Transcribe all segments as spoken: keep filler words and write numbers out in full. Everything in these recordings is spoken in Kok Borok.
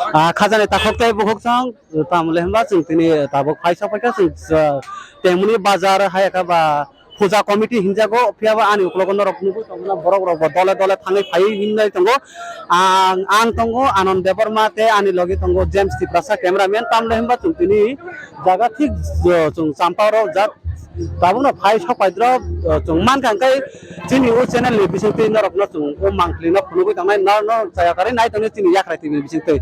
Ah, khajani takhuk tei bukhuk chwng, tamle hwnba chwng tini tabuk phai sok phaikha chwng, ah, temni bazar hai khe ba puja committee hinjago, phiya ba ani uklogo norok nugwi tongmani borok rok bo dole dole thangwi phaiwi hinwi tongo. Ang, ang tongo Anand Debbarma tei ani logi tongo James Tiprasa cameraman, tamle hwnba chwng tini jaga thik, ah, chwng Champao rok jat Tabukno phai sok paidrop, uh, chwng mankha, hwnkhe chini o channel ni bisingtwi norokno chwng o mangpili no phunugwi tongnai, no, no chaya karwi nai tongni chini Yakhrai T V ni bisingtwi.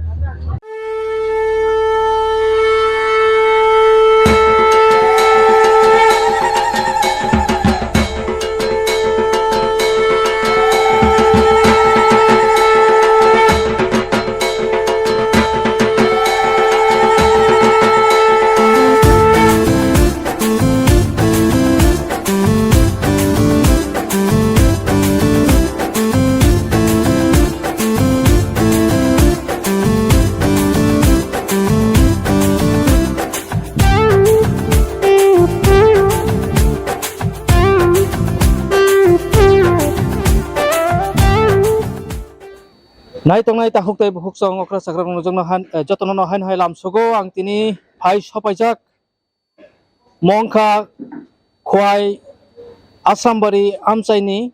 Nai tongnai takhuk tei bukhuk chwng okra chakra rok nokjakno han, eh, jotono no haino hai lamsogo ang tini phai sopaijak. Mongkha Khwai Assambari amchaini,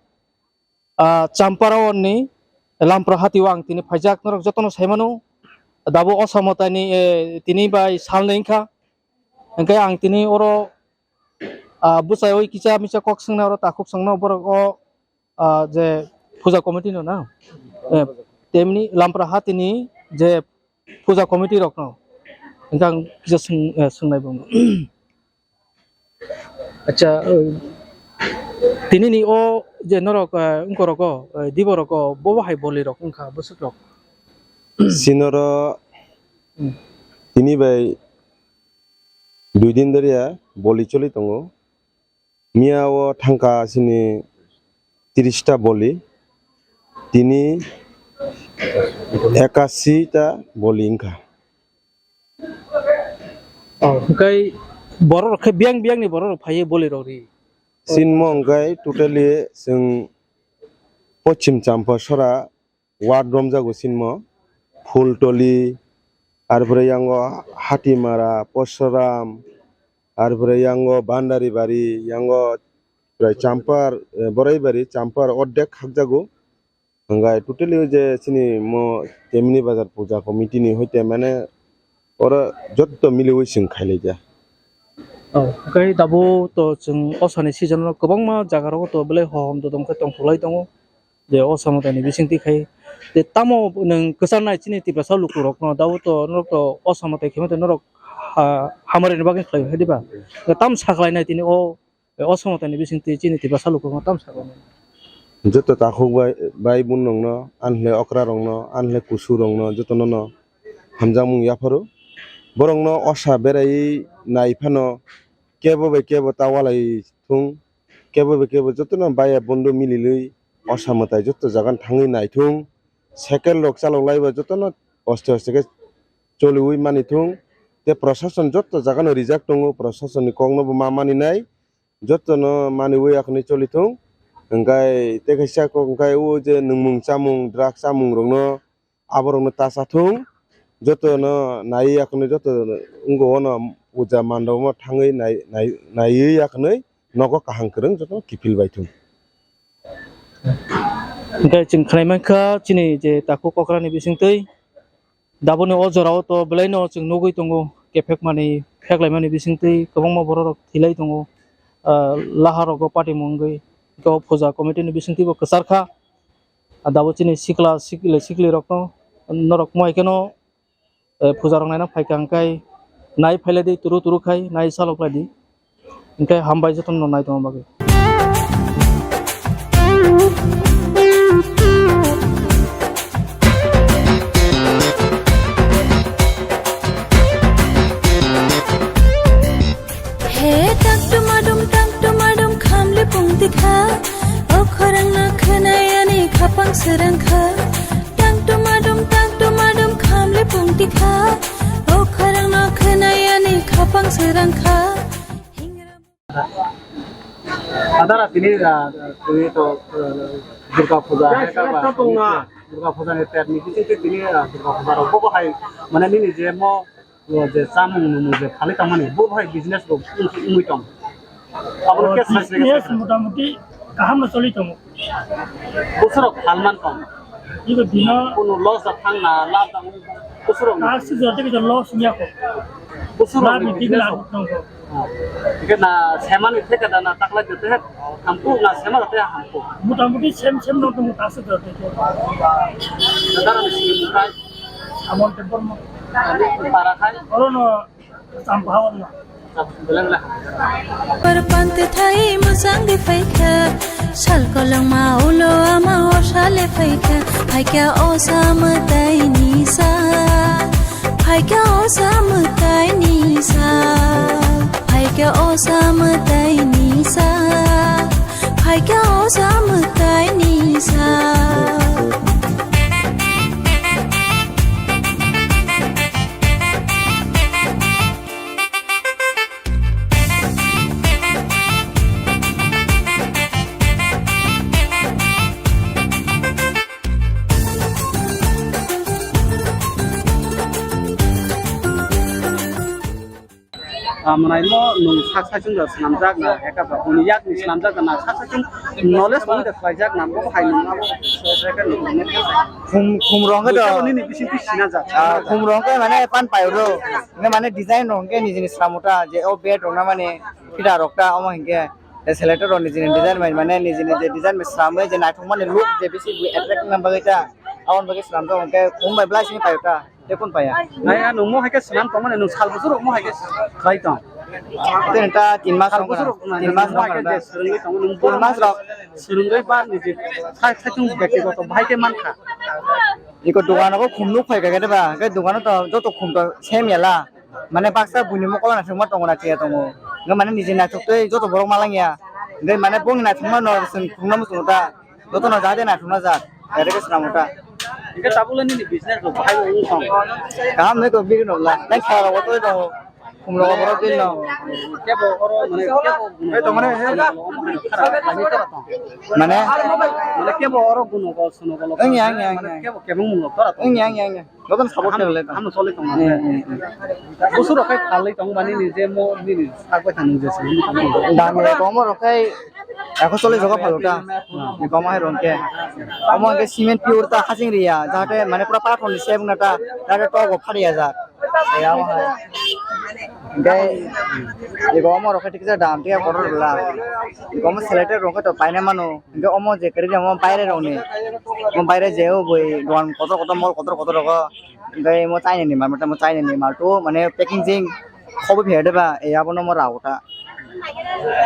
ah, Champaraoni Lampra hatio ang tini phaijak, norok jotono saimano. Dabo osamotani, eh, tini bai salnwi wngkha. Hwnkhe ang tini oro, ah, bwsaiwi kisa misa kok swngna oro takhuk chwngno borok o ah, je puja committee no na, eh, temni Lampra hatini je puja committee rok no, hwnkhe ang kisa swng-, eh, swngnai bo. Acha, eh, tini ni o je norok, eh, wngkorogo, eh, dibo rogo bobo hai boli rok wngkha bwswk rok? Sinoro Hmm. tini bai dui din doriya boli choli tongo. Miya o thangkha chini tiris ta boli, tini ekasi ta boli wngkha. Oh, hwnkhe borok rok khe biyang biyang ni borok rok phaiwi boli rok ri. Sinmo hwnkhe totally chwng Poschim Champasora ward romjago sinmo, Phultoli, arpore yango Hatimara, Posoram, arpore yango Bandaribari, yango prai Champar, eh, Boraibari, Champar ordek hakjago. Hwnkhai totally o je chini mo temni bazar puja committee ni hoite mane oro jotto miliwi chwng khailaijak. Oh, hwnkhe tabuk to chwng osani season o kwbangma jaga rogo to belai hohom dodom khe tongthoklai tongo. Je o samung tani bisingtwi khai. Je tamo nwng kwcharnai chini Tiprasa lukurokno, dabo to norok to o samung tai khe norok ha-, hamari ni bagwi khlai hai diba? Tam sakhlainai tini o, o samung tani bisingtwi chini Tiprasa lukurokno tam sakhlainai. Joto takhuk bai, bai bunrokno, anhle okrarokno, anhle kusurokno, jotono no hamjakmung yapharo. Borokno osa berai nai phano kebo bai kebo ta walai thung. Kebo bai kebo jotono baya bondo mililwi osa mwtai joto jaga thangwi naithung, cycle rok chaloklaiba jotono oste oste khe choliwi manithung. Tei prosason joto jagano rijak tongo, prosasonni kokno bo ma maninai, jotono maniwi akhwnwi cholithung. Hwnkhe tei kaisa kok hwnkhe o je nwngmung chamung, drug chamung rokno aborokno ta chathung, jotono naiwi akhwnwi joto wngkha ono puja mandopno thangwi nai-, nai-, naiwi akhwnwi nogo kaham kwrwng jotono kiphil baithung. Hwnkhe chwng khnai mankha chini je takhuk okrani bisingtwi daboni o jorao to belaino chwng nugwi tongo, kephek mani, pheklaimani bisingtwi kwbangma bororok thwilai tongo, ah, laharogo patimung wngwi. Hwnkhe o puja committee ni bisingtwi bo kwchar kha. Ah, dabo chini sikla, sikli, sikli rokno norok moi kheno, eh, puja rok naina phaikha hwnkhe nai phailai di, turu turu khai nai chalok lai di, hwnkhe hambai jotono nai tongma bagwi. He tak tumadum, tak tumadum, khamli pungti kha. O khorang no khwnai ani khapang srang kha. Tak tumadum, tak tumadum, khamli pungti kha. O khorang no khwnai ani khapang srang kha. Adara tini, ah, tini to, ah, Durga Puja hai ka ba? Durga Puja ni ter ni bising twi tini, ah, Durga Puja rok bo bo hai mane nini je mo, o je chamung nwmung je phalwi tongmani bo bo hai business rok wng-, wngwi tong. Abo O, khe sai sai business sai. Motamuti kaham no choli tongo. Bosoro phalman tong. Iko bino Kuno loss da thang na, lab da wng, bosoro. Taksi jora tei loss wngya kho. Bosoro Lab ni ni business bigla rok. Tongo. Hingke na semani theke da na taklai de te hamku na sema da te hamku. Motamuti sem sem no tongo taksi jora tei. Dara ni sini mukai. Amon te bormo. Para khai. Oro no Sampha oro no. Bela bela. Parpante thai musang de phaikha, sal kolong ma ulo ama osale phaikha, phaikha o samwtai ni sa, phaikha o samwtai ni sa, phaikha o samwtai ni sa, phaikha o samwtai ni sa. Amwnai no nwng sak saichung da swnamjak na, heka ba buni yak ni swnamjak na, sak saichung knowledge tongwi da khlaijak na, bo hai nwng abo khum, khum rong do. Nini bising twi sinajak. Ah, khum rong khe mane pan pai ro. Nge mane design rong khe nijini swnam uta je o bed rok na mane pida rok ta omo hinkhe. Te selector rok nijini design bai mane nijini je design bai swnamwi je naithok mani look je bisi attract wngna bagwi ta. Aboni bagwi swnamjak hwnkhe khum bai belai sini paio ta. Tei kun paya? Nai, ah, nwng mo hai khe swnam tong mani, nwng sal bwswk rok mo hai khe khlai tong. Tei ta tin mas sal rok bwswk rok na, tin mas nwng mo hai khe rok je na. Swrwngwi tong, nwng tin mas rok. Swrwngwi ba niji sai, sai chung bektigoto bahai khe man kha. Iko dogano kho khum nuk phai kha khe ba, khe dogano to joto khum to same ya la. Mane baksa buini mokol naithokma tongo na tiya tongo. Hwnkhe mane niji naithok tei joto borok malangya. Hwnkhe mane bongni naithokma no chwng khulumna muchungo ta. Jotono jahade naithokna jak. Direct khe swnamo ta. Hwnkhe tabukle nini business rok bahai bo wng tong. Kaham hwnwi kok biri nokla. Nang khela rok twi tongo. Khumlo borok bil no. Kebo oro mane kebo. Mane? Mane kebo oro guno gol suno gol. Wngya, wngya, wngya. Mane kebo kebo mung tora. Wngya, wngya, wngya. Jotono support khe lai tong. Ano choli tong. Hmm, hmm, hmm. Busu rok khai phalwi tong bani ni je mo nini sak bai thang je sini. Dam rok komo rok khai ekho choli jogo phalu ta. Hmm. Ni komo hai rong khe. Komo khe cement pure ta hasing riya. Jahate mane pura pathor ni sebung na ta. Jahate tok bo phariya ja. Ya mo hai. Gai ni komo rok khai tiksa dam tiya kotor la. Komo selected rong khai to paina mano. Hingke omo je kwrwi omo baire rokni, omo baire je o bui dogan kotor kotor mol kotor kotor rogo, hingke omo China ni mal mata omo China ni mal to mane packing jing khobo pher de ba, e abono omo rao ta.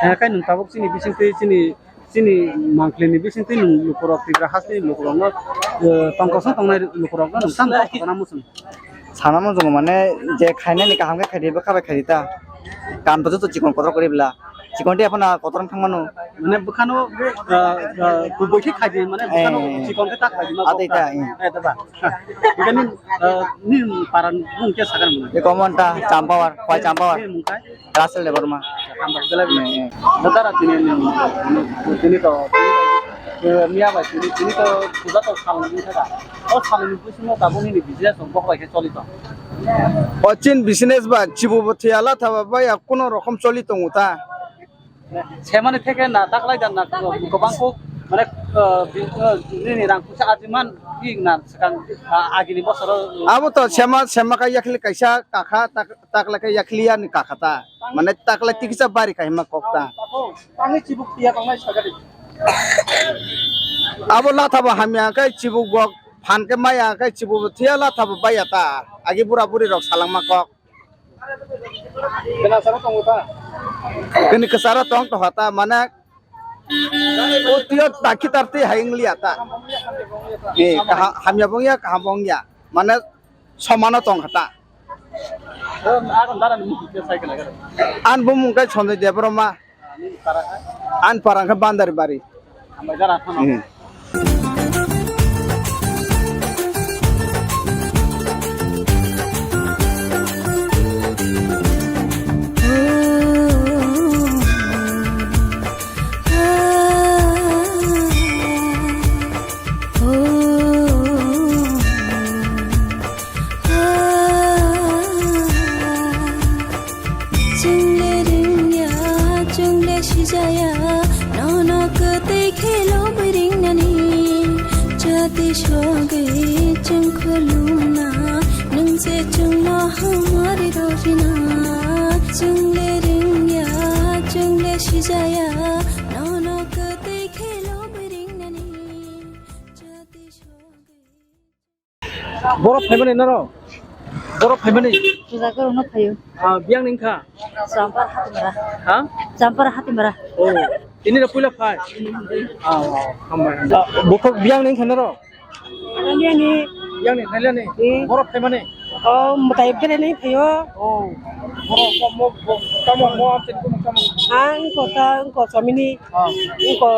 Hingke nwng tabuk chini bisingtwi chini, chini mangpili ni bisingtwi nwng lukurok Tripura hasteni lukurokno, eh, tongkosong tongnai lukurokno nwng tamo tongkosong muchung. Sana muchungo mane je khainani kaham khe khaidi bwkha bai khaidi ta. Kam to joto chikon kotor kwrwi bwla. Chikon tei aphano kotor wng thangmano. Mane bwkhano, ah, ah, kubui khe khaidi mane bwkhano Eh. chikon khe ta khaidi ma Adai kok ta, ta. eh. Eh, ta ba. Hingke ni, ah, ni paran mung khe sagan mung. Eko mon ta Champawar, Khwai Champawar. Ni mung khai? Russell Debbarma. Hambai belai belai. Eh, eh. Bo dara tini ni, tini to, eh, miya bai tini, tini to puja to salni wngkha da. O salni bisingo tabuk nini business rok bok bai khe choli tong. O chin business ba chibu bo thwiya latha ba baya kuno rokom choli tongo ta. Semani theke na taklai dan na kwbang kuk mane, eh, bi-, eh, nini rang puisa ajiman ki na swkang, ah, agini bosoro. Abo to sema, sema ka yakli kaisa kakha tak Takla khe yakliya ni kakha ta. Mane takla tikisa bari kahima kok ta. Tangwi chibuk tiya tongnai sagadi. Abo latha bo hamya khe chibuk bo phan khe maya khe chibuk bo thiya latha bo baya ta. Agi bura buri rok salangma kok. Kena sara tongo ta. Kini kesara tong to hata mane o tiyo takhi tar ti hai ngliya ta. Eh, kaha-, hamya bongya, kaham bongya. Mane somano tong kha ta. Ang bumung khe Sanjay Debbarma. Ang parang khe Bandari Bari. Hmm. Chaya, nono kwtwi khe lobwi ringnani. Jati sogwi chwng khulumna, nwng se chwngno hamari rojina. Chwng le ringya, chwng le sijaya, nono kwtwi khe lobwi ringnani. Jati sogwi Borok phaimani norok? Borok phaimani? Puja kwrwngno phaio. Ah, biyang ni wngkha? Champar Hatimara. Ha? Champar Hatimara. Oh, tini rok puila phai? Ah, oh, hambai, hambai. Ah, bukhuk biyang ni wngkha norok? Thailia ni. Biyang ni, Thailia ni? Hmm. Borok phaimani? Oh, mwtai bere ni phaio. Oh, borok mo, mo, mo, tamo mo, tamo mo. Ah, wngkha ta, wngkha chomini. Ah. Wngkha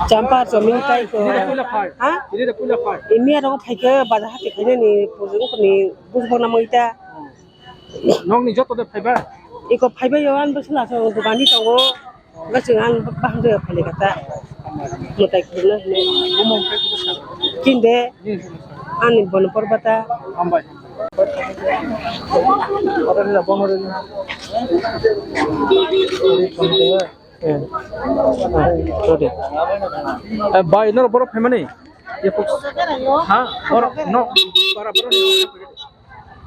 Champar chomini tai ko. Tini de puila phai. Ha? Tini de puila phai. Imi aro phai ke bazar hati khaina ni bujung ko ni bujung na moita. Nokni joto de phaiba? Iko phaiba yo an bwsla so dukani tongo. Bwswng an bahang de phai kata. Mutai khurna hino. Bumung kai kusa. Kinde. Ani bono porbata. Hambai. Ora la bono re. Eh, ah, sorry. Eh, bai, norok borok phaimani? Ye puk-, ha? Borok, no, para borok ni,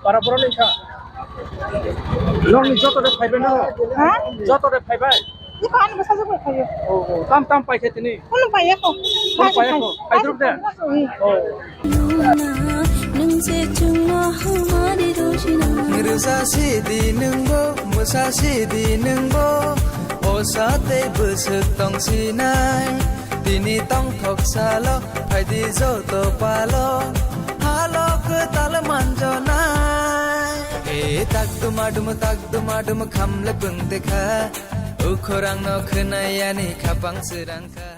para borok ni kha. Norok ni joto de phaibai norok? Ha? Joto de phaibai? Ye khan bwsa jagoi phaiyo. Oh, oh, tam tam paikhe tini? Kono paiya ko. Kono paiya ko? Paidrop de? Hmm. Oh. Luna, nwng se chwngno hamari rojina. Rwsa sidi nwngbo, mwsa sidi nwngbo, o sa tei bwswk tong sinai. Tini tongthok salo, phaidi joto palo, halo kwtal manjonai. E tak duma dum, tak duma dum, khamle pung tekha, ukhorang no khwnai ani khapang swrang kha.